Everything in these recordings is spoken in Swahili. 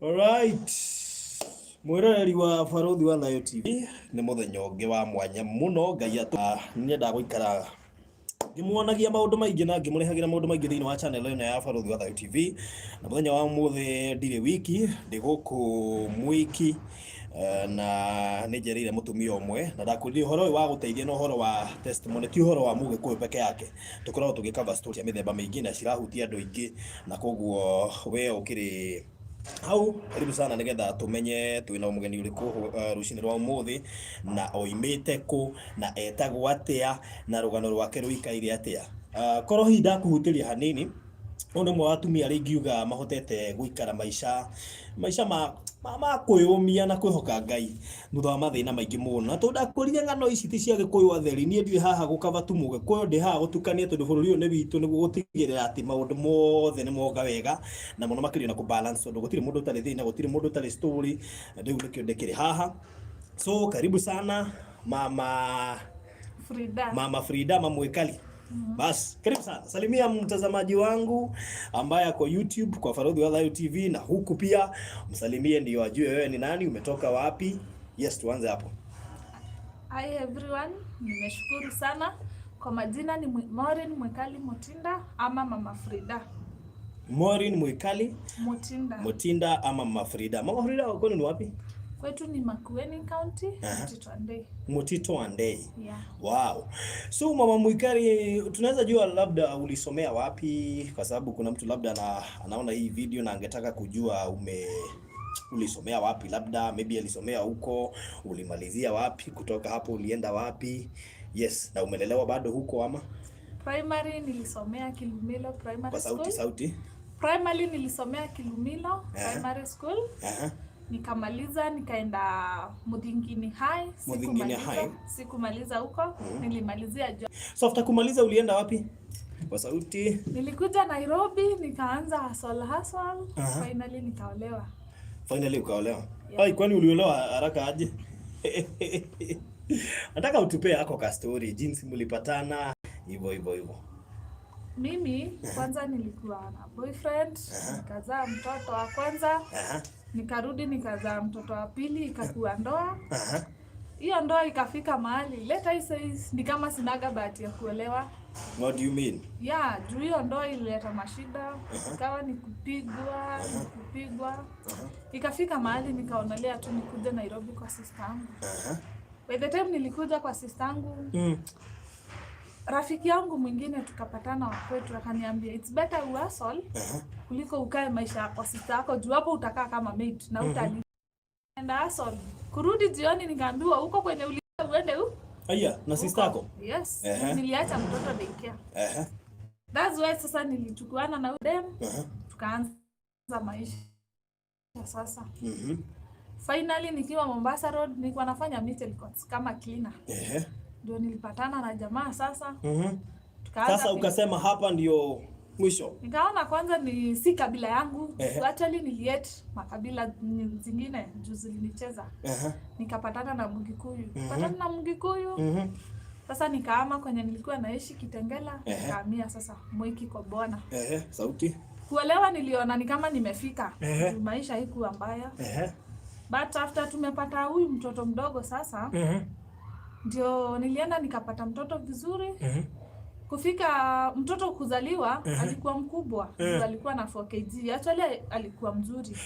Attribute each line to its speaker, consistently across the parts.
Speaker 1: Alright. Mwĩroreri wa Barũthi wa Thayo TV, nĩ mũthenya ũngĩ wa mwanya mũno. Ngai atũ nyendaga gũikara ngĩmuonagia maũndũ maingĩ na ngĩmũrehagĩra maũndũ maingĩ thĩinĩ wa channel ĩno ya Barũthi wa Thayo TV. Na mũthenya wa ũmũthĩ ndirĩ wiki, ndĩ gũkũ Mwiki, na nĩ njereire mũtumia ũmwe na ndakwĩrire ũhoro ũyũ wa gũteithia na ũhoro wa testimony ti ũhoro wa Mũgĩkũyũ peke yake. Tũkoragwo tũgĩ cover story cia mĩthemba mĩingĩ na cirahutia andũ aingĩ, na koguo we ũkĩrĩ hau karibu sana nigetha tumenye twina mugeni uriku rucini rwa umuthi, na oimite ku, na etagwo atia, na rugano rwake ruikaire atia. Korwo hihi ndakuhutiria hanini, ũyũ nĩ ũmwe wa atumia arĩa ingiuga mahotete gũikara maica ma kwĩyũmia na kwĩhoka Ngai thutha wa mathĩna maingĩ mũno. Na tondũ ndakwĩrire ng'ano ici ti cia Gĩkũyũ atheri, niĩ ndirĩ haha gũkaba tu Mũgĩkũyũ, ndĩ haha gũtukania tondũ bũrũri ũyũ nĩ witũ, nĩguo gũtigĩrĩra atĩ maũndũ mothe nĩ moka wega na mũno makĩria na kũ balance, tondũ gũtirĩ mũndũ ũtarĩ thĩna, gũtirĩ mũndũ ũtarĩ story. Rĩu nĩkĩo ndĩkĩrĩ haha. So karibu sana, Mama
Speaker 2: Frida.
Speaker 1: Mama Frida Mamwekali. Bas, karibu sana. Salimia mtazamaji wangu ambaye ako YouTube kwa Farodhi wa Thayo TV, na huku pia msalimie ndio ajue wewe ni nani, umetoka wapi. Yes, tuanze hapo.
Speaker 2: Hi everyone, nimeshukuru sana. Kwa majina ni Maureen Mwikali Mutinda ama Mama Frida.
Speaker 1: Maureen Mwikali
Speaker 2: Mutinda.
Speaker 1: Mutinda ama Mama Frida. Mama Frida, kwenu ni wapi?
Speaker 2: Kwetu ni Makueni County, Mtito Andei.
Speaker 1: Mtito Andei.
Speaker 2: Yeah.
Speaker 1: Wow. So Mama Mwikali, tunaweza jua labda ulisomea wapi? Kwa sababu kuna mtu labda anaona hii video na angetaka kujua ulisomea wapi, labda maybe alisomea huko, ulimalizia wapi, kutoka hapo ulienda wapi? Yes, na umelelewa bado huko ama?
Speaker 2: Primary nilisomea Kilumilo Primary
Speaker 1: Kwa sauti
Speaker 2: School.
Speaker 1: Sauti.
Speaker 2: Primary nilisomea Kilumilo Primary School. Nikamaliza, nikaenda Muthingini High.
Speaker 1: Muthingini High.
Speaker 2: Sikumaliza huko, nilimalizia
Speaker 1: So after kumaliza ulienda wapi? Kwa sauti.
Speaker 2: Nilikuja Nairobi, nikaanza hustle hustle, finally nikaolewa.
Speaker 1: Finally ukaolewa.
Speaker 2: Yeah.
Speaker 1: Ai, kwani uliolewa haraka aje? Nataka utupee yako ka story jinsi mlipatana hivyo hivyo hivyo.
Speaker 2: Mimi kwanza nilikuwa na boyfriend, nikazaa mtoto wa kwanza, nikarudi nikazaa mtoto wa pili, ikakuwa ndoa. Hiyo ndoa ikafika mahali, let I say, ni kama sinaga bahati ya kuolewa.
Speaker 1: What do you mean?
Speaker 2: Yeah, juu hiyo ndoa ilileta mashida, ikawa ni kupigwa, ni kupigwa. Ikafika mahali nikaonelea tu nikuje Nairobi kwa sister yangu. By the time nilikuja kwa sister yangu, rafiki yangu mwingine tukapatana wa kwetu akaniambia it's better uhustle kuliko ukae maisha kwa sister yako, juu hapo utakaa kama maid na utali. Enda hustle. Kurudi jioni nikaambiwa huko kwenye uli uende u
Speaker 1: Aya, na sister yako?
Speaker 2: Yes. Niliacha mtoto daycare. That's why sasa nilichukuana na dem, tukaanza maisha sasa. Finally nikiwa Mombasa Road nilikuwa nafanya Mitchell Courts kama cleaner. Ndio nilipatana na jamaa sasa. Tukaanza
Speaker 1: Sasa ukasema hapa ndio mwisho.
Speaker 2: Nikaona kwanza ni si kabila yangu. Actually nilihate makabila zingine juu zilinicheza. Nikapatana na Mgikuyu. Patana na Mgikuyu. Sasa nikaama kwenye nilikuwa naishi Kitengela, nikahamia sasa Mwiki kwa Bwana.
Speaker 1: Ehe, sauti.
Speaker 2: Kuolewa niliona ni kama nimefika. Juu maisha haikuwa mbaya. But after tumepata huyu mtoto mdogo sasa, ndio nilienda nikapata mtoto vizuri. Kufika mtoto kuzaliwa, alikuwa mkubwa. Alikuwa na 4 kg. Actually alikuwa mzuri.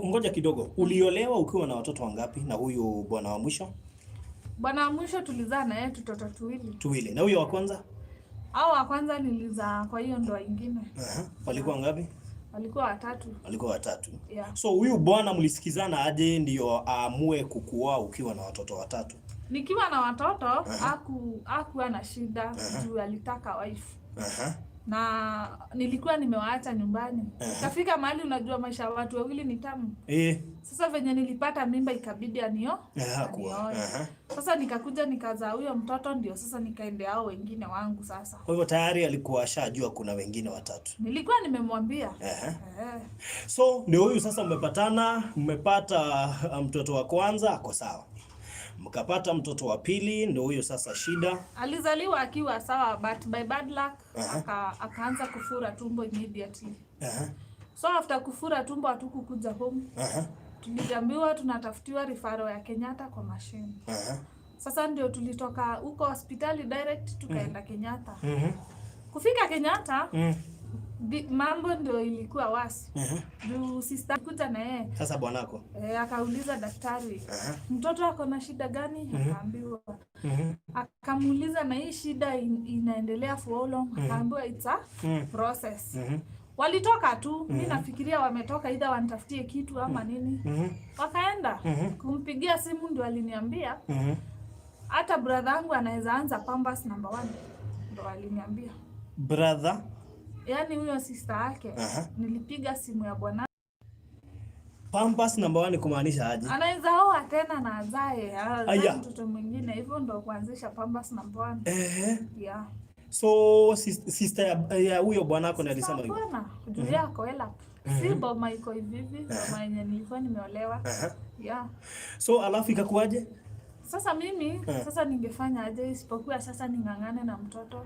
Speaker 1: Ngoja kidogo. Uliolewa ukiwa na watoto wangapi na huyu bwana wa mwisho?
Speaker 2: Bwana wa mwisho tulizaa na yeye tutoto tuwili.
Speaker 1: Tuwili. Na huyo wa kwanza?
Speaker 2: Hao wa kwanza nilizaa kwa hiyo ndoa ingine.
Speaker 1: Walikuwa ngapi?
Speaker 2: Walikuwa watatu.
Speaker 1: Walikuwa watatu.
Speaker 2: Yeah.
Speaker 1: So huyu bwana mlisikizana aje ndio aamue kukuoa ukiwa na watoto watatu?
Speaker 2: Nikiwa na watoto hakuwa na shida juu alitaka wife. Na nilikuwa nimewaacha nyumbani. Kafika mahali unajua maisha ya watu wawili ni tamu. Sasa venye nilipata mimba ikabidi
Speaker 1: Hakuwa.
Speaker 2: anioe. Sasa nikakuja nikazaa huyo mtoto, ndio sasa nikaendea hao wengine wangu sasa.
Speaker 1: Kwa hivyo tayari alikuwa ashajua kuna wengine watatu.
Speaker 2: Nilikuwa nimemwambia.
Speaker 1: So ndio huyu sasa mmepatana, mmepata mtoto wa kwanza ako sawa. Mkapata mtoto wa pili, ndio huyo sasa shida.
Speaker 2: Alizaliwa akiwa sawa, but by bad luck akaanza kufura tumbo immediately. So after kufura tumbo hatukukuja home. Tuliambiwa tunatafutiwa referral ya Kenyatta kwa machine. Sasa ndio tulitoka huko hospitali direct tukaenda Kenyatta. Kufika Kenyatta, mambo ndio ilikuwa worse. Juu sister kuja na yeye.
Speaker 1: Sasa bwanako.
Speaker 2: E, akauliza daktari, mtoto ako na shida gani? Akaambiwa. Akamuuliza, na hii shida inaendelea for how long? Akaambiwa it's a process. Walitoka tu, mi nafikiria wametoka either wanitafutie kitu ama nini. Wakaenda kumpigia simu, ndio aliniambia hata brother yangu anaweza anza Pampers number one, ndo aliniambia.
Speaker 1: Brother.
Speaker 2: Yaani huyo sister yake. Nilipiga simu ya bwana.
Speaker 1: Pampers number one kumaanisha aje?
Speaker 2: Anaweza oa tena na azae azae
Speaker 1: Aya.
Speaker 2: Mtoto mwingine, hivyo ndo kuanzisha Pampers number one. Yeah.
Speaker 1: So sister ya huyo bwanako ndiye alisema hivyo.
Speaker 2: Bwana juu yako hela si boma iko hivi hivi, boma yenye nilikuwa nimeolewa. Yeah.
Speaker 1: So alafu ikakuwaje?
Speaker 2: Sasa mimi, sasa ningefanya aje isipokuwa sasa ning'ang'ane na mtoto?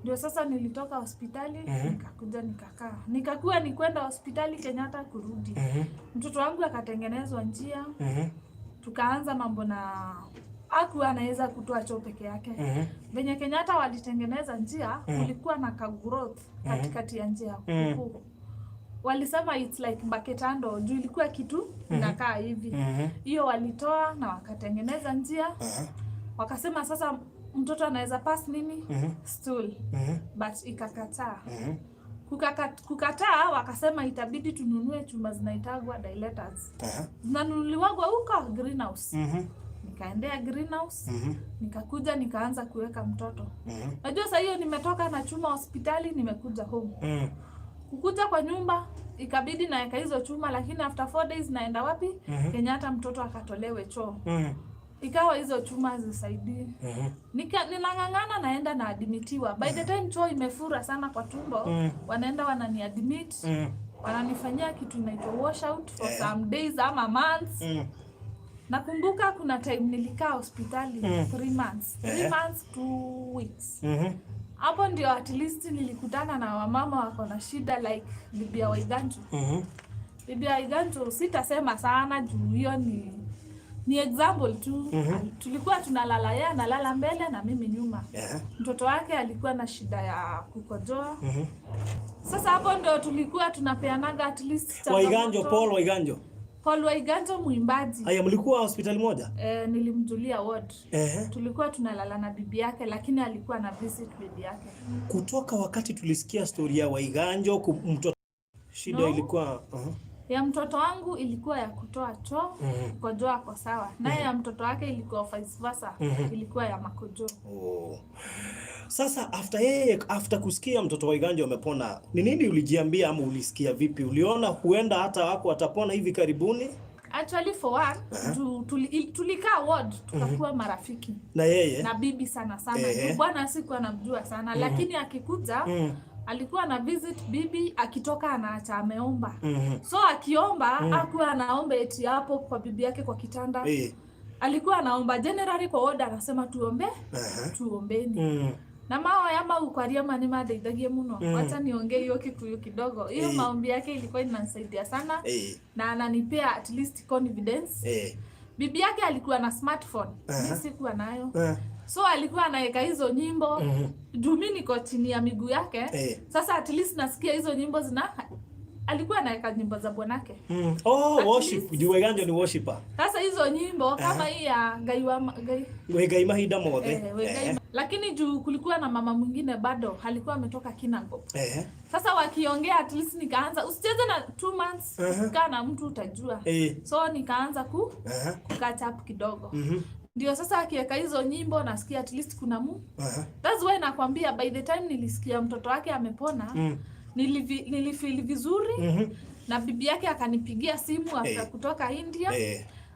Speaker 2: Ndio sasa nilitoka hospitali, nikakuja nikakaa, nikakuwa ni kwenda hospitali Kenyatta, kurudi. Mtoto wangu akatengenezwa njia, tukaanza mambo na akuwa anaweza kutoa choo peke yake. Venye Kenyatta walitengeneza njia, kulikuwa na ka growth katikati ya njia huku. Walisema it's like bucket handle juu ilikuwa kitu inakaa hivi. Hiyo walitoa na wakatengeneza njia. Wakasema sasa mtoto anaweza pass nini, stool, but ikakataa. Kukataa, wakasema itabidi tununue chuma zinaitagwa dilators, zinanunuliwagwa huko Greenhouse. Nikaendea Greenhouse, nikakuja nikaanza kuweka mtoto. Najua saa hiyo nimetoka na chuma hospitali, nimekuja home. Kukuja kwa nyumba ikabidi naweka hizo chuma, lakini after 4 days naenda wapi? Kenyatta, mtoto akatolewe choo. Ikawa hizo chuma hazisaidii. Ninang'ang'ana, naenda na admitiwa. By the time choo imefura sana kwa tumbo, wanaenda wananiadmit, wananifanyia kitu inaitwa washout for some days ama months. Nakumbuka kuna time nilikaa hospitali 3 months, 3 months 2 weeks. Hapo ndio at least nilikutana na wamama wako na shida like bibi ya Waiganjo. Bibi ya Waiganjo sitasema sana juu hiyo ni example tu. Tulikuwa tunalala, yeye analala mbele na mimi nyuma. Mtoto wake alikuwa na shida ya kukojoa. Sasa hapo ndio tulikuwa tunapeanaga at least
Speaker 1: Waiganjo,
Speaker 2: changamoto.
Speaker 1: Paul Waiganjo.
Speaker 2: Paul Waiganjo mwimbaji.
Speaker 1: Haya, mlikuwa hospitali moja?
Speaker 2: Eh, nilimjulia ward. Tulikuwa tunalala na bibi yake, lakini alikuwa na visit bibi yake.
Speaker 1: Kutoka wakati tulisikia story ya Waiganjo mtoto shida
Speaker 2: No.
Speaker 1: ilikuwa
Speaker 2: Ya mtoto wangu ilikuwa ya kutoa choo, kukojoa ako sawa. Naye ya mtoto wake ilikuwa vice versa, ilikuwa ya makojo.
Speaker 1: Oh. Sasa after yeye, after kusikia mtoto wa Waiganjo amepona, ni nini ulijiambia ama ulisikia vipi? Uliona huenda hata wako watapona hivi karibuni?
Speaker 2: Actually, for one, tulikaa ward tukakuwa marafiki
Speaker 1: Na yeye?
Speaker 2: Na bibi sana sana. Juu bwana sikuwa namjua sana, lakini akikuja alikuwa na visit bibi, akitoka anaacha ameomba. So akiomba, akuwa anaomba eti hapo kwa bibi yake kwa kitanda. Alikuwa anaomba generally kwa ward, anasema tuombe, tuombeni. Na mahoya mau kwaria ma nĩmandeithagia mũno. Wacha niongee hiyo Kikuyu kidogo. Hiyo maombi yake ilikuwa inanisaidia sana na ananipea at least confidence. Bibi yake alikuwa na smartphone, mi sikuwa nayo. So alikuwa anaweka hizo nyimbo juu mi niko chini ya miguu yake. Sasa at least nasikia hizo nyimbo zina, alikuwa anaweka nyimbo za bwanake.
Speaker 1: Oh,
Speaker 2: At
Speaker 1: worship.
Speaker 2: least-
Speaker 1: Juu Waiganjo ni worshipper.
Speaker 2: Sasa hizo nyimbo kama hii ya Ngai wa Ngai
Speaker 1: Wĩngai mahinda mothe.
Speaker 2: Eh, Ngai. Lakini juu kulikuwa na mama mwingine bado alikuwa ametoka Kinangop. Sasa wakiongea, at least nikaanza, usicheze na 2 months ukikaa na mtu utajua. So nikaanza ku catch up kidogo. Ndio sasa akiweka hizo nyimbo nasikia at least kuna mu. That's why nakwambia by the time nilisikia mtoto wake amepona, nilifeel vizuri na bibi yake akanipigia simu after kutoka India.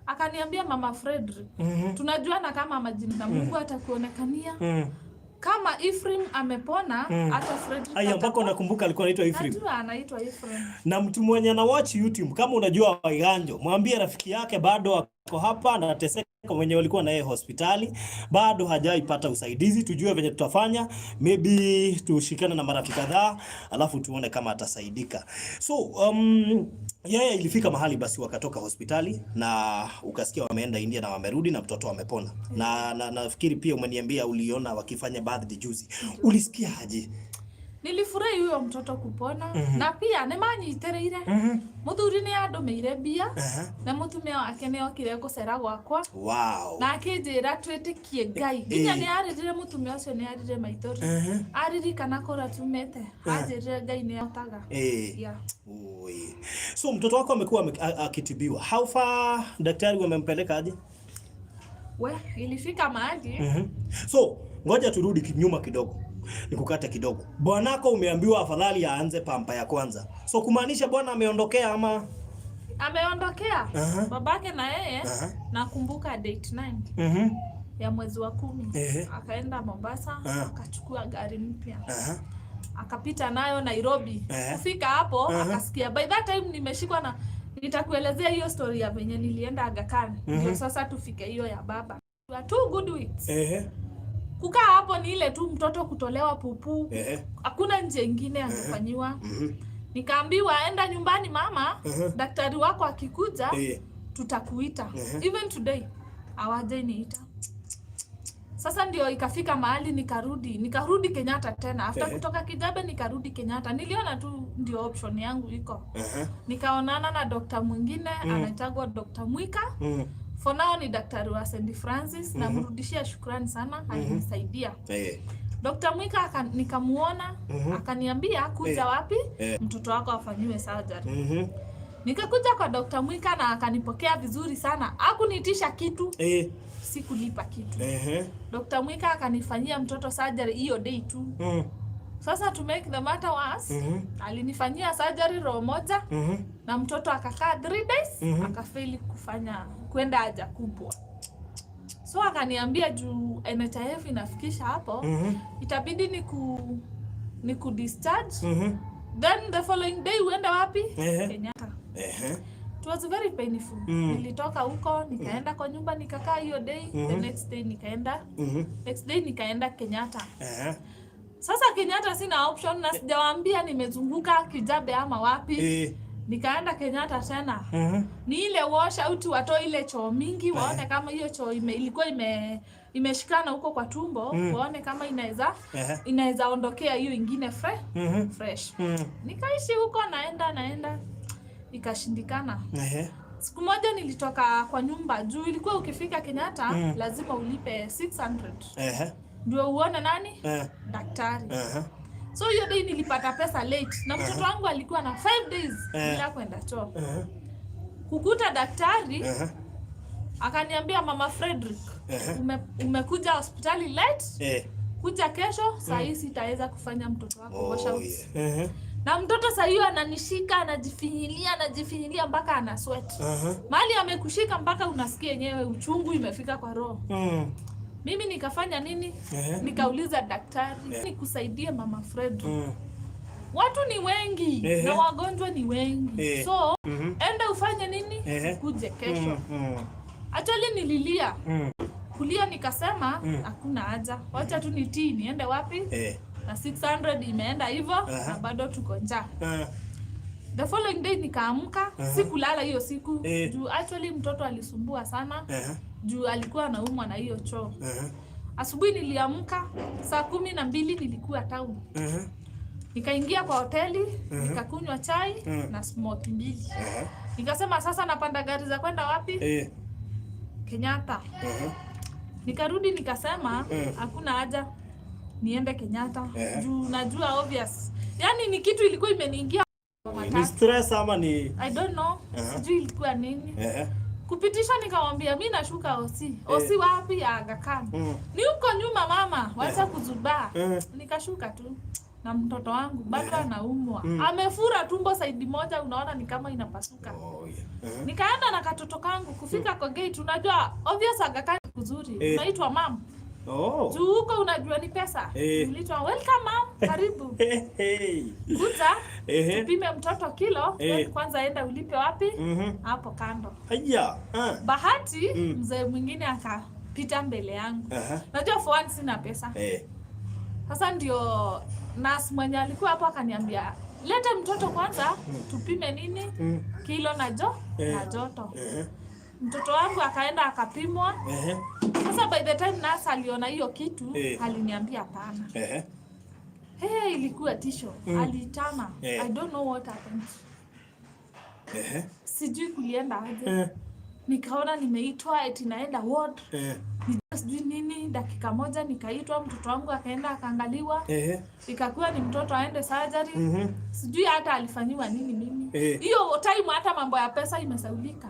Speaker 2: Akaniambia, "Mama Frederick, tunajuana kama majini na Mungu atakuonekania. Kama Ephraim amepona, hata Frederick
Speaker 1: Aya, mpaka
Speaker 2: atapona."
Speaker 1: unakumbuka alikuwa anaitwa Ephraim.
Speaker 2: Najua anaitwa Ephraim.
Speaker 1: Na mtu mwenye ana watch YouTube, kama unajua Waiganjo, mwambie rafiki yake bado Ako hapa anateseka, mwenye walikuwa na yeye hospitali bado hajaipata usaidizi. Tujue venye tutafanya, maybe tushikane na marafiki kadhaa, alafu tuone kama atasaidika. So yeye ilifika mahali basi wakatoka hospitali na ukasikia wameenda India na wamerudi na mtoto amepona. Na nafikiri pia umeniambia uliona wakifanya birthday juzi. Ulisikia aje?
Speaker 2: Nilifurahi huyo mtoto kupona. Na pia nĩ manyitĩrĩire. Mũthuri nĩ andũmĩire mbia na mũtumia wake nĩ okire gũcera gwakwa na akĩnjĩra twĩtĩkie Ngai. Nginya nĩ arĩrire, mũtumia ũcio nĩ arĩrire maithori aririkana kũrĩa tumĩte, anjĩrire Ngai nĩ ahotaga. Yeah.
Speaker 1: Ui. So mtoto wako amekuwa akitibiwa. How far, daktari wamempeleka aje?
Speaker 2: We, ilifika mahali
Speaker 1: So ngoja turudi nyuma kidogo, nikukate kidogo. Bwanako umeambiwa afadhali aanze pamper ya kwanza, so kumaanisha bwana ameondokea ama?
Speaker 2: Ameondokea. Babake na yeye nakumbuka date 9 ya mwezi wa 10 akaenda Mombasa, akachukua gari mpya, akapita nayo Nairobi. Kufika hapo akasikia by that time nimeshikwa na, nitakuelezea hiyo story ya venye nilienda Aga Khan, ndio sasa tufike hiyo ya baba. 2 good weeks kukaa hapo ni ile tu mtoto kutolewa pupu, hakuna njia ingine angefanyiwa. Nikaambiwa, "Enda nyumbani mama, daktari wako akikuja tutakuita." Even today hawajaniita. Sasa ndio ikafika mahali nikarudi Kenyatta tena after kutoka Kijabe, nikarudi Kenyatta. Niliona tu ndio option yangu iko. Nikaonana na dokta mwingine anaitagwa Dr. Mwika. For now ni daktari wa St Francis. Namrudishia shukrani sana, alinisaidia. Dr. Mwika nikamuona, akaniambia, "Kuja wapi? Mtoto wako afanyiwe surgery." Nikakuja kwa Dr. Mwika na akanipokea vizuri sana, hakuniitisha kitu, sikulipa kitu. Dr. Mwika akanifanyia mtoto surgery hiyo day tu. Sasa to make the matter worse, alinifanyia surgery roho moja na mtoto akakaa 3 days, akafeli kufanya kwenda haja kubwa. So akaniambia juu NHIF inafikisha hapo, itabidi ni ku discharge, then the following day uende wapi? Kenyatta. It was very painful. Nilitoka huko nikaenda kwa nyumba, nikakaa hiyo day. The next day nikaenda, next day nikaenda Kenyatta. Sasa Kenyatta sina option na sijawaambia nimezunguka Kijabe ama wapi. Nikaenda Kenyatta tena. Ni ile wash out, watoe ile choo mingi, waone kama hiyo choo ilikuwa imeshikana huko kwa tumbo, waone kama inaweza inaweza ondokea hiyo ingine fresh. Nikaishi huko, naenda naenda, ikashindikana. Siku moja nilitoka kwa nyumba, juu ilikuwa ukifika Kenyatta lazima ulipe 600 ndio uone nani? Daktari. So hiyo day nilipata pesa late na mtoto wangu alikuwa na 5 days bila kwenda choo. Kukuta daktari akaniambia, "Mama Frederick, umekuja hospitali late, kuja kesho, saa hii sitaweza kufanya mtoto wako wash
Speaker 1: Oh,
Speaker 2: out."
Speaker 1: yeah.
Speaker 2: Na mtoto saa hiyo ananishika, anajifinyilia, anajifinyilia mpaka ana sweat. Mahali amekushika mpaka unasikia yenyewe uchungu imefika kwa roho. Mimi nikafanya nini? Nikauliza daktari, "Nikusaidie Mama Fred, watu ni wengi na wagonjwa ni wengi, so enda ufanye nini, kuje kesho." Actually nililia kulia, nikasema hakuna haja, wacha tu nitii, niende wapi? Na 600 imeenda hivyo na bado tuko njaa. The following day nikaamka, sikulala hiyo siku juu actually mtoto alisumbua sana juu alikuwa anaumwa na hiyo choo. Asubuhi niliamka saa 12, nilikuwa town. Nikaingia kwa hoteli, nikakunywa chai na smokie mbili. Nikasema sasa napanda gari za kwenda wapi? Kenyatta. Nikarudi nikasema hakuna haja niende Kenyatta juu najua obvious, yaani ni kitu ilikuwa imeniingia kwa
Speaker 1: Ni
Speaker 2: matatu.
Speaker 1: stress ama ni
Speaker 2: I don't know, sijui ilikuwa nini. Kupitisha nikamwambia mi nashuka osi. Osi wapi? Ya Aga Khan. Ni huko nyuma mama, wacha kuzubaa. Nikashuka tu na mtoto wangu bado anaumwa, amefura tumbo side moja, unaona ni kama inapasuka.
Speaker 1: Oh, yeah.
Speaker 2: Nikaenda na katoto kangu, kufika kwa gate, unajua obvious Aga Khan kuzuri, unaitwa mam.
Speaker 1: Oh.
Speaker 2: Juu huko unajua ni pesa. Niliitwa, "Welcome, ma'am, karibu.
Speaker 1: Hey.
Speaker 2: Kuja tupime mtoto kilo, then kwanza enda ulipe wapi?" Hapo kando.
Speaker 1: Haya. Ah.
Speaker 2: Bahati mzee mwingine akapita mbele yangu. Najua for one sina pesa. Sasa ndio nurse mwenye alikuwa hapo akaniambia, "Leta mtoto kwanza tupime nini? Kilo na joto." Mtoto wangu akaenda akapimwa. Sasa by the time nurse aliona hiyo kitu, aliniambia hapana. Hey, ilikuwa tisho. Aliitana. I don't know what happened. Sijui kulienda aje. Nikaona nimeitwa eti naenda ward. Sijui nini, dakika moja nikaitwa, mtoto wangu akaenda akaangaliwa. Ikakuwa ni mtoto aende surgery. Sijui hata alifanyiwa nini mimi. Hiyo time hata mambo ya pesa imesaulika.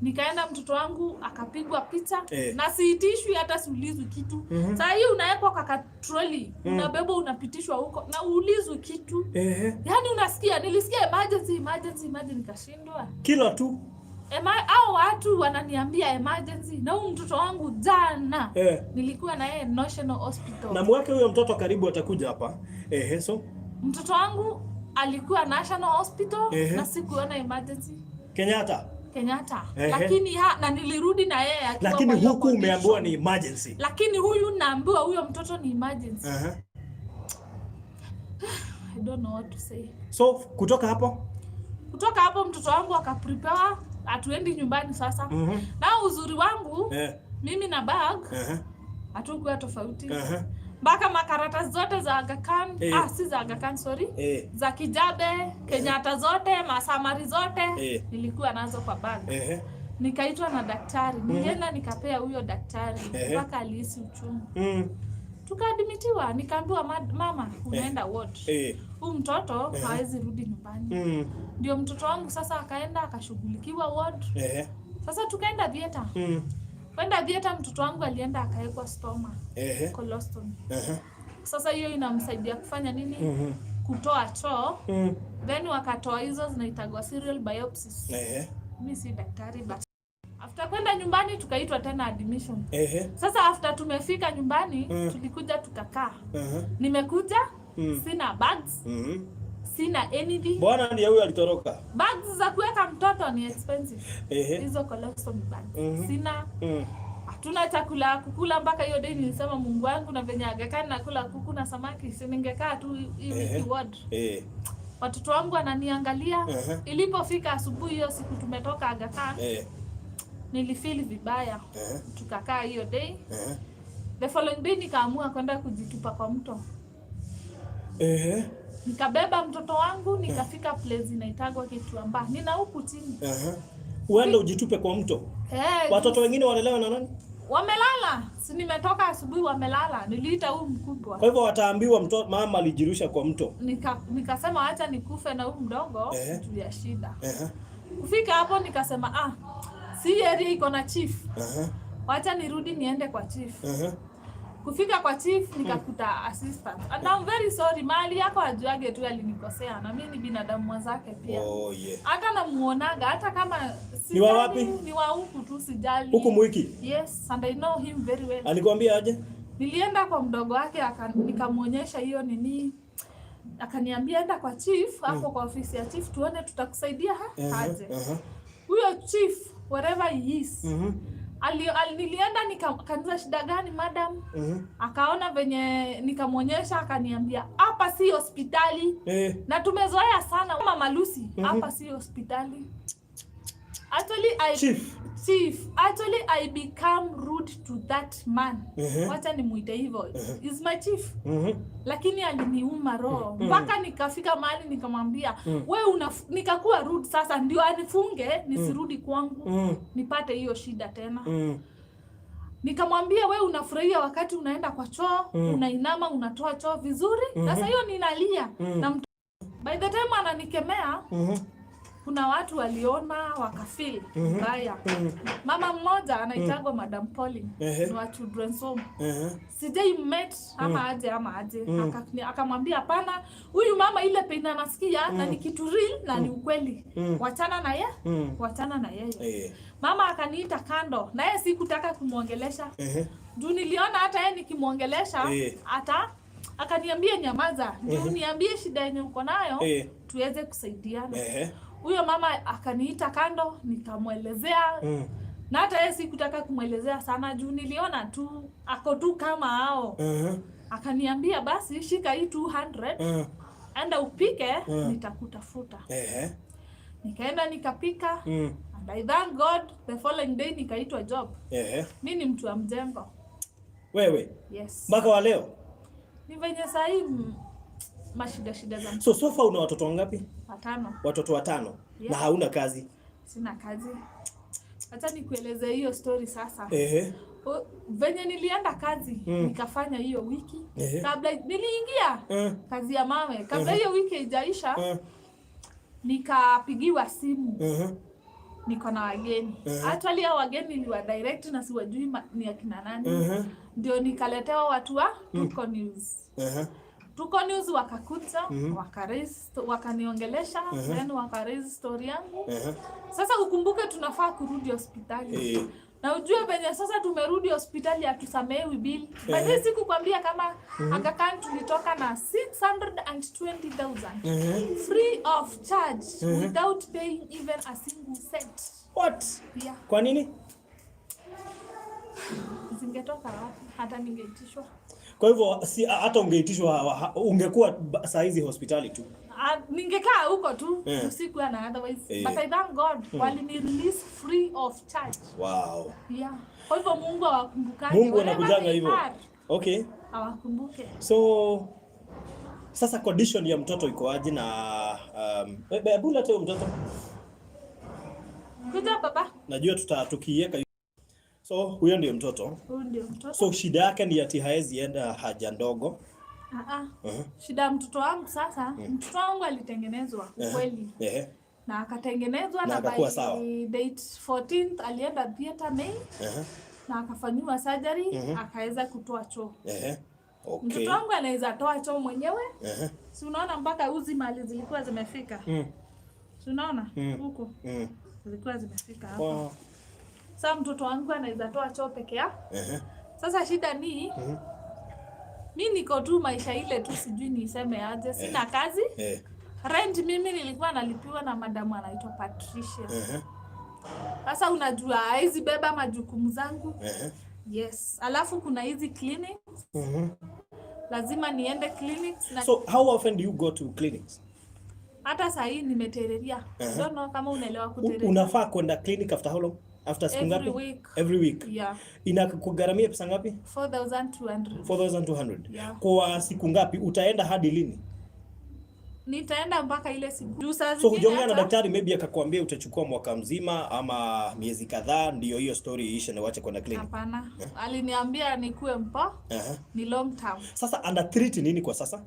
Speaker 2: Nikaenda, mtoto wangu akapigwa picha na siitishwi, hata siulizwi kitu. Saa hii unawekwa kwa katroli, unabebwa, unapitishwa huko na uulizwi kitu. Yaani unasikia, nilisikia emergency, emergency, emergency, nikashindwa.
Speaker 1: Kila tu.
Speaker 2: Hao watu wananiambia emergency na huyu mtoto wangu jana nilikuwa na yeye National Hospital.
Speaker 1: Na mweke huyo mtoto karibu, atakuja hapa. So
Speaker 2: Mtoto wangu alikuwa National Hospital na sikuona emergency.
Speaker 1: Kenyatta.
Speaker 2: Kenyatta. Lakini na nilirudi na yeye akiwa
Speaker 1: Lakini
Speaker 2: kwa hiyo
Speaker 1: huku umeambiwa
Speaker 2: condition.
Speaker 1: Ni emergency.
Speaker 2: Lakini huyu naambiwa huyo mtoto ni emergency. I don't know what to say.
Speaker 1: So kutoka hapo?
Speaker 2: Kutoka hapo mtoto wangu akaprepare, hatuendi nyumbani sasa. Na uzuri wangu, mimi na bag hatukuwa tofauti. Mpaka makaratasi zote za Aga Khan, ah, si za Aga Khan, sorry. Za Kijabe, Kenyatta zote, masamari zote nilikuwa nazo kwa bag. Nikaitwa na daktari, nilienda nikapea huyo daktari mpaka alihisi uchungu. Tukaadmitiwa, nikaambiwa, "Mama, unaenda ward. Huyu mtoto hawezi rudi nyumbani." Ndio mtoto wangu sasa akaenda akashughulikiwa ward. Sasa tukaenda theater. Kwenda theater, mtoto wangu alienda akawekwa stoma, colostomy. Sasa hiyo inamsaidia kufanya nini? Kutoa choo. Then wakatoa hizo zinaitagwa serial biopsies. Mi si daktari, but after kwenda nyumbani tukaitwa tena admission. Sasa after tumefika nyumbani, tulikuja tukakaa. Nimekuja, sina bags, sina anything.
Speaker 1: Bwana ndiye huyo alitoroka.
Speaker 2: Bags za kuweka mtoto ni expensive. Hizo colostomy bags. Sina, hatuna chakula ya kukula. Mpaka hiyo day nilisema, "Mungu wangu, na venye Aga Khan nakula kuku na samaki, si ningekaa tu hii wiki ward?" Watoto wangu wananiangalia. Ilipofika asubuhi hiyo siku tumetoka Aga Khan, nilifeel vibaya. Tukakaa hiyo day. The following day nikaamua kwenda kujitupa kwa mto. Nikabeba mtoto wangu, nikafika place inaitagwa Kituamba, nina huku chini.
Speaker 1: Uende ujitupe kwa mto.
Speaker 2: Eh.
Speaker 1: Watoto wengine walelewa na nani?
Speaker 2: Wamelala, si nimetoka asubuhi, wamelala. Niliita huyu mkubwa.
Speaker 1: Kwa hivyo wataambiwa mama alijirusha kwa mto.
Speaker 2: Nikasema acha nikufe na huyu mdogo juu ya shida. Kufika hapo nikasema, "Ah, si area iko na chief, wacha nirudi niende kwa chief." Kufika kwa chief nikakuta assistant. And I'm very sorry, mali yako ajuage tu alinikosea, na mimi ni binadamu mwenzake pia. Hata namuonaga, hata kama
Speaker 1: Ni wa
Speaker 2: sijali,
Speaker 1: wapi?
Speaker 2: Ni wa huku tu, sijali.
Speaker 1: Huku Mwiki.
Speaker 2: Yes, and I know him very well.
Speaker 1: Alikwambia aje?
Speaker 2: Nilienda kwa mdogo wake, nikamwonyesha hiyo nini, akaniambia, "Enda kwa chief hapo, kwa ofisi ya chief, tuone tutakusaidia aje." Huyo chief, wherever he is, nilienda nikauliza, "Shida gani, madam?" Akaona venye nikamwonyesha, akaniambia, "Hapa si hospitali." Na tumezoea sana Mama Lucy, "Hapa si hospitali." Actually I
Speaker 1: Chief.
Speaker 2: Chief, actually I become rude to that man. Wacha nimuite hivyo. Is my chief. Lakini aliniuma roho mpaka nikafika mahali nikamwambia, "We una," nikakuwa rude sasa ndio anifunge nisirudi kwangu nipate hiyo shida tena. Nikamwambia, "We unafurahia wakati unaenda kwa choo, unainama, unatoa choo vizuri." Sasa hiyo ninalia na by the time ananikemea, Kuna watu waliona wakafeel mbaya. Mama mmoja anaitagwa Madam Pauline, ni wa Children's Home. Sijai met ama aje ama aje. Akamwambia hapana, huyu mama ile pain anasikia na ni kitu real na ni ukweli. Wachana na ye, wachana na yeye. Mama akaniita kando, na yeye sikutaka kumwongelesha. Juu niliona hata yeye nikimwongelesha ata akaniambia nyamaza, ndio niambie shida yenye uko nayo tuweze kusaidiana. Huyo mama akaniita kando, nikamwelezea na hata yeye sikutaka kumwelezea sana juu niliona tu ako tu kama hao. Akaniambia basi shika hii 200, enda upike, nitakutafuta. Nikaenda nikapika and I thank God the following day nikaitwa job. Mi ni mtu wa mjengo.
Speaker 1: Wewe
Speaker 2: Yes.
Speaker 1: mpaka wa leo?
Speaker 2: Ni venye sahii mashida shida za
Speaker 1: So so far una watoto wangapi?
Speaker 2: Watano.
Speaker 1: Watoto watano.
Speaker 2: Yeah.
Speaker 1: Na hauna kazi.
Speaker 2: Sina kazi. Acha nikueleze hiyo story sasa. Venye nilienda kazi nikafanya hiyo wiki kabla niliingia kazi ya mawe, kabla hiyo wiki haijaisha, nikapigiwa simu niko na wageni. Actually hao wageni niliwa direct na siwajui ni akina nani. Ndio nikaletewa watu wa Tuko News. Tuko News wakakuja, wakaniongelesha, then wakaraise story yangu. Sasa ukumbuke tunafaa kurudi hospitali na ujue venye sasa tumerudi hospitali hatusamehewi bili. But sikukwambia kama Aga Khan tulitoka na 620,000 free of charge without paying even a single cent.
Speaker 1: What?
Speaker 2: Yeah.
Speaker 1: Kwa nini?
Speaker 2: Zingetoka wapi? Hata ningeitishwa.
Speaker 1: Kwa hivyo si hata ungeitishwa ungekuwa saa hizi hospitali tu.
Speaker 2: Ah, ningekaa huko tu usiku na otherwise. But I thank God walini release free of charge. Yeah. Kwa hivyo Mungu awakumbukange.
Speaker 1: Mungu
Speaker 2: Wherever
Speaker 1: anakujanga
Speaker 2: they
Speaker 1: hivyo.
Speaker 2: are, awakumbuke.
Speaker 1: So sasa condition ya mtoto iko aje na hebu leta huyo mtoto.
Speaker 2: Kuja baba.
Speaker 1: Najua tukiiweka. So huyo ndio mtoto.
Speaker 2: Huyu ndio mtoto.
Speaker 1: So shida yake ni ati haezi enda haja ndogo.
Speaker 2: Ah, ah. Shida ya mtoto wangu sasa, mtoto wangu alitengenezwa ukweli na akatengenezwa
Speaker 1: Na
Speaker 2: na,
Speaker 1: akakuwa
Speaker 2: by
Speaker 1: sawa.
Speaker 2: date 14th alienda theater May na akafanyiwa surgery, akaweza kutoa choo. Mtoto wangu anaweza toa choo mwenyewe. Si unaona mpaka uzi mahali zilikuwa zimefika? Si unaona huku zilikuwa zimefika hapa. Sasa mtoto wangu anaweza toa choo peke yake. Sasa shida ni mi niko tu maisha ile tu, sijui niseme aje, sina kazi. Rent mimi nilikuwa nalipiwa na madamu anaitwa Patricia. Sasa unajua hawezi beba majukumu zangu. Yes. Alafu kuna hizi clinics. Lazima niende clinics na
Speaker 1: So how often do you go to clinics?
Speaker 2: Hata saa hii nimetereria. Don't know kama unaelewa kutereria.
Speaker 1: Unafaa kwenda clinic after how long? After siku
Speaker 2: Every
Speaker 1: ngapi?
Speaker 2: week.
Speaker 1: Every week.
Speaker 2: Yeah.
Speaker 1: Inakugharamia pesa ngapi?
Speaker 2: 4200.
Speaker 1: 4200.
Speaker 2: Yeah.
Speaker 1: Kwa siku ngapi? Utaenda hadi lini?
Speaker 2: Nitaenda mpaka ile siku. Juu saa
Speaker 1: So
Speaker 2: zingine
Speaker 1: hujaongea na daktari maybe akakwambia utachukua mwaka mzima ama miezi kadhaa ndio hiyo story iishe na uache kwenda clinic?
Speaker 2: Hapana. Aliniambia nikuwe mpo ni long term.
Speaker 1: Sasa ana treat nini kwa sasa?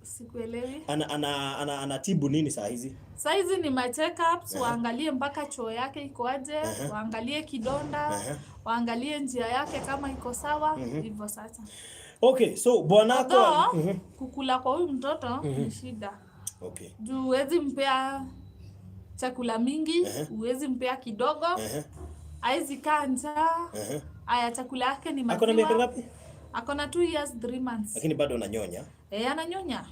Speaker 2: Sikuelewi.
Speaker 1: Ana anatibu nini saa hizi?
Speaker 2: Saizi ni ma check-ups, waangalie mpaka choo yake iko aje, waangalie kidonda, waangalie njia yake kama iko sawa, hivyo sasa.
Speaker 1: Okay, so bwanako
Speaker 2: Although, kukula kwa huyu mtoto ni shida. Juu huwezi mpea chakula mingi, huwezi mpea kidogo, haezi kaa njaa. Aya, chakula yake ni
Speaker 1: Ako na miaka
Speaker 2: maziwa.
Speaker 1: ngapi?
Speaker 2: Ako na 2 years 3 months.
Speaker 1: Lakini bado ananyonya.
Speaker 2: Eh, ananyonya.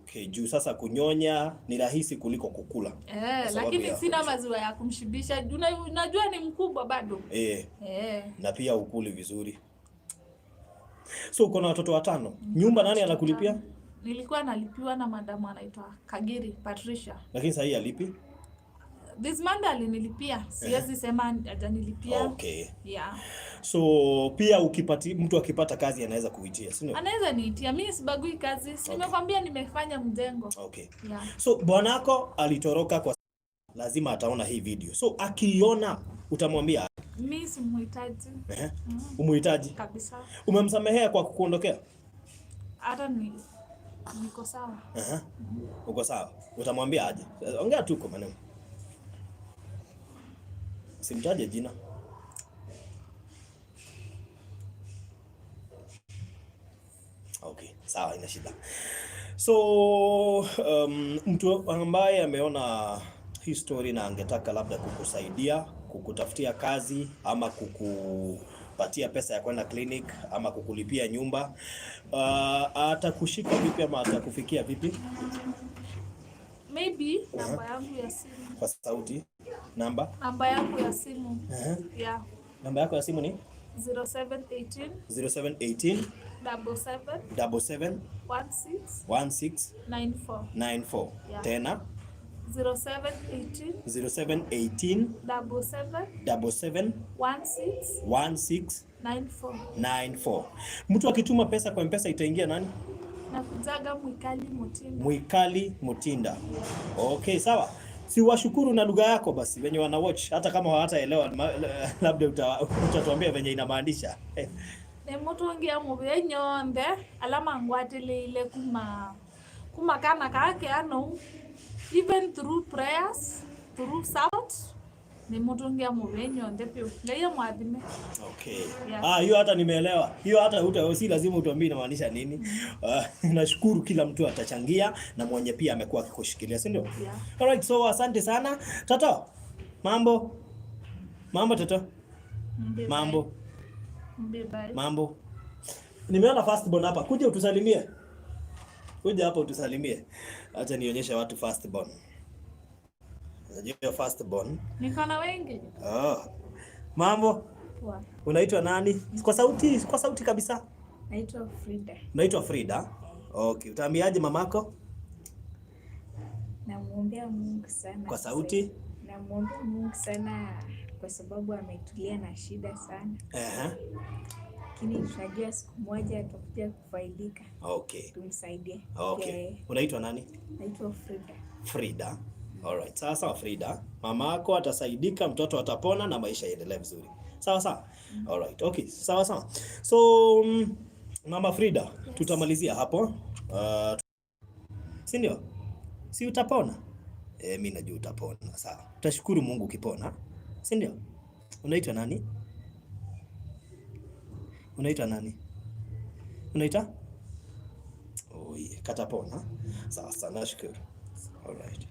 Speaker 1: Okay, juu sasa kunyonya ni rahisi kuliko kukula.
Speaker 2: Eh,
Speaker 1: Kwa sababu
Speaker 2: lakini
Speaker 1: ya
Speaker 2: sina
Speaker 1: condition.
Speaker 2: maziwa ya kumshibisha. Unajua ni mkubwa bado.
Speaker 1: Na pia ukuli vizuri. So uko na watoto watano. Nyumba nani anakulipia?
Speaker 2: Nilikuwa nalipiwa na madamu anaitwa Kagiri Patricia.
Speaker 1: Lakini sasa hii alipi?
Speaker 2: This month alinilipia. Siwezi sema hajanilipia. Yeah.
Speaker 1: So pia mtu akipata kazi anaweza kuitia, si ndio?
Speaker 2: Anaweza niitia. Mimi sibagui kazi. Si nimekwambia nimefanya mjengo. Yeah.
Speaker 1: So bwanako alitoroka kwa lazima ataona hii video. So akiiona utamwambia?
Speaker 2: Mimi simuhitaji.
Speaker 1: Umuhitaji?
Speaker 2: Kabisa.
Speaker 1: Umemsamehea kwa kukuondokea?
Speaker 2: Hata ni Niko sawa.
Speaker 1: Aha. Uko sawa? Utamwambia aje? Ongea tu kwa maneno. Simtaje jina. Okay, sawa, ina shida. So mtu ambaye ameona hii story na angetaka labda kukusaidia, kukutafutia kazi ama kukupatia pesa ya kwenda clinic ama kukulipia nyumba, atakushika vipi ama atakufikia vipi?
Speaker 2: Maybe namba yangu ya simu.
Speaker 1: Kwa sauti namba?
Speaker 2: Namba yangu ya simu. Yeah.
Speaker 1: Namba yako ya simu ni
Speaker 2: 0718
Speaker 1: 0718
Speaker 2: 77
Speaker 1: 77
Speaker 2: 16
Speaker 1: 16
Speaker 2: 94.
Speaker 1: 94.
Speaker 2: Yeah.
Speaker 1: Tena
Speaker 2: 0718
Speaker 1: 0718
Speaker 2: 77
Speaker 1: 77
Speaker 2: 16
Speaker 1: 16
Speaker 2: 94.
Speaker 1: 94. Mtu akituma pesa kwa M-Pesa itaingia nani?
Speaker 2: Nakujaga Mwikali Mutinda.
Speaker 1: Mwikali Mutinda. Okay, sawa. Si washukuru na lugha yako basi wenye wana watch hata kama hawataelewa labda utatuambia venye inamaanisha.
Speaker 2: Nemutungia muvea nyonthe ala mangwatiliile kuma kana kake ano even through prayers, through support, nimutungia muvea nyonthe piu. Ngai amwathime.
Speaker 1: Okay.
Speaker 2: Yeah.
Speaker 1: Ah, hiyo hata nimeelewa. Hiyo hata si lazima utuambie inamaanisha nini. Nashukuru kila mtu atachangia na mwenye pia amekuwa akikushikilia, si ndio?
Speaker 2: Yeah.
Speaker 1: Alright, so asante sana. Toto. Mambo. Mambo Toto. Mambo.
Speaker 2: Bye.
Speaker 1: Mambo. Nimeona firstborn hapa. Kuja utusalimie. Kuja hapa utusalimie. Acha nionyeshe watu firstborn. Unajua firstborn?
Speaker 2: Niko na wengi.
Speaker 1: Oh. Mambo.
Speaker 2: Poa.
Speaker 1: Unaitwa nani? Kwa sauti kabisa.
Speaker 3: Naitwa Frida.
Speaker 1: Unaitwa Frida? Okay, utaambiaje mamako?
Speaker 3: Namwombea Mungu sana.
Speaker 1: Kwa sauti?
Speaker 3: Namwombea Mungu sana kwa sababu ametulia na shida sana. Lakini tunajua siku moja atakuja kufaidika.
Speaker 1: Okay.
Speaker 3: Tumsaidie.
Speaker 1: Okay.
Speaker 3: Yeah.
Speaker 1: Unaitwa nani?
Speaker 3: Naitwa Frida.
Speaker 1: Frida. Alright. Sawa sawa Frida. Mamako atasaidika, mtoto atapona na maisha yaendelee vizuri. Sawa sawa. Alright. Okay. Sawa sawa. So Mama Frida,
Speaker 2: yes.
Speaker 1: Tutamalizia hapo. Si ndio? Si utapona? Mimi najua utapona. Sawa. Tutashukuru Mungu ukipona. Si ndio? Unaitwa nani? Unaitwa nani? Unaita? Oh, yeah. Katapona. Sawa sawa, nashukuru. Alright.